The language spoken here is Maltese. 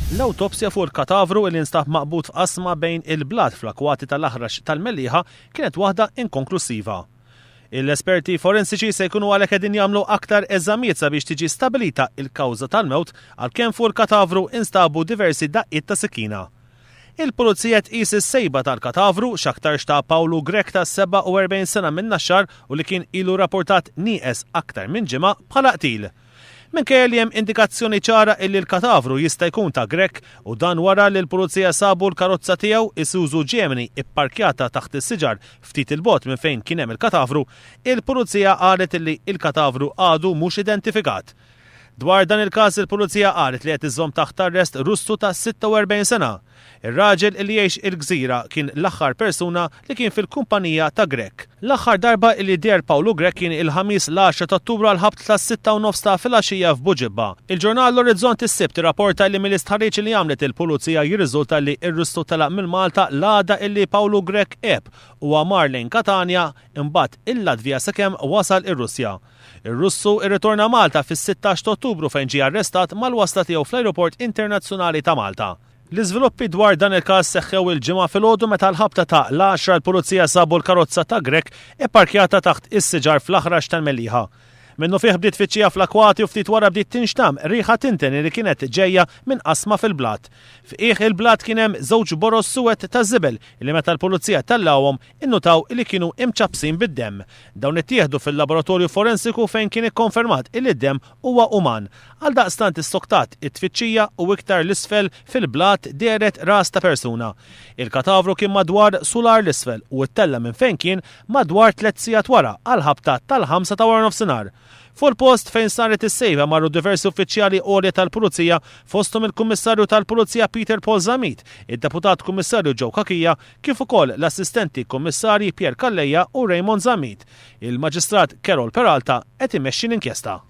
L-awtopsja fuq il-katavru li nstab maqbud f'qasma bejn il-blat fl-akwati tal-Aħrax tal-Mellieħa kienet waħda inkonklussiva. L-esperti forensiċi se jkunu għalhekk qegħdin jagħmlu aktar eżamijiet sabiex tiġi stabilita l-kawża tal-mewt għalkemm fuq il-katavru instabu diversi daqqiet ta' sikkina. Il-Pulizija tqis is-sejba tal-katavru, x'aktarx ta' Pawlu Grech ta' 47 sena min-Naxxar u li kien ilu rapportat nieqes aktar minn ġimgħa, bħala qtil. Minkejja li hemm indikazzjoni ċara illi l-katavru jista' jkun ta' Grech u dan wara li l-Pulizija sabu l-karozza tiegħu Isuzu Gemini ipparkjata taħt is-siġar ftit 'il bogħod minn fejn kien hemm il-katavru, il-Pulizija qalet illi l-katavru għadu mhux identifikat. Dwar dan il-każ il-Pulizija qalet li qed iżżomm taħt arrest Russu ta' 46 sena. Ir-raġel li jgħix il-Gżira kien l-aħħar persuna li kien fil-kumpanija ta' Grech. L-aħħar darba li deher Pawlu Grech kien il-Ħamis l-għaxra ta' Ottubru għall-ħabta tas-sitta u nofs ta' filgħaxija f'Buġibba. Il-ġurnal L-Orizzont is-Sibt irrapporta li mill-istħarriġ li għamlet il-Pulizija jirriżulta li r-Russu telaq minn Malta l-għada illi Pawlu Grech għeb. Huwa mar lejn Katanja, imbagħad il-Latvja sakemm wasal ir-Russja. Ir-Russu rritorna Malta fis-16 ta' Ottubru fejn ġie arrestat mal-wasla tiegħu fl-Ajruport Internazzjonali ta' Malta. L-iżviluppi dwar dan il-każ seħħew il-Ġimgħa filgħodu meta għall-ħabta ta' l-għaxra l-Pulizija sabu l-karozza ta' Grech ipparkjata taħt is-siġar fl-Aħrax tal-Mellieħa. Minnufih bdiet tfittxija fl-akkwati u ftit wara bdiet tinxtamm riħa tinten li kienet ġejja minn qasma fil-blat. F'qiegħ il-blat kien hemm żewġ boroż suwed ta' żibel li meta l-Pulizija tellgħuhom Innutaw li kienu imċappsin bid-demm. Dawn ittieħdu fil-laboratorju forensiku fejn kien ikkonfermat illi d-demm huwa uman. Għaldaqstant issoktat it-tfittxija u iktar 'l isfel fil-blat dehret ras ta' persuna. Il-katavru kien madwar sular 'l isfel u ttella' minn fejn kien madwar tlett sigħat wara għall-ħabta tal-ħamsa ta' waranofsinhar. Fuq il-post fejn saret is-sejba marru diversi uffiċjali għolja tal-Pulizija fosthom il-Kummissarju tal-Pulizija Peter Paul Zammit, id-Deputat Kummissarju Joe Cachia kif ukoll l-Assistenti Kummissarji Pierre Calleja u Raymond Zammit. Il-Maġistrat Carol Peralta qed imexxi l-inkjesta.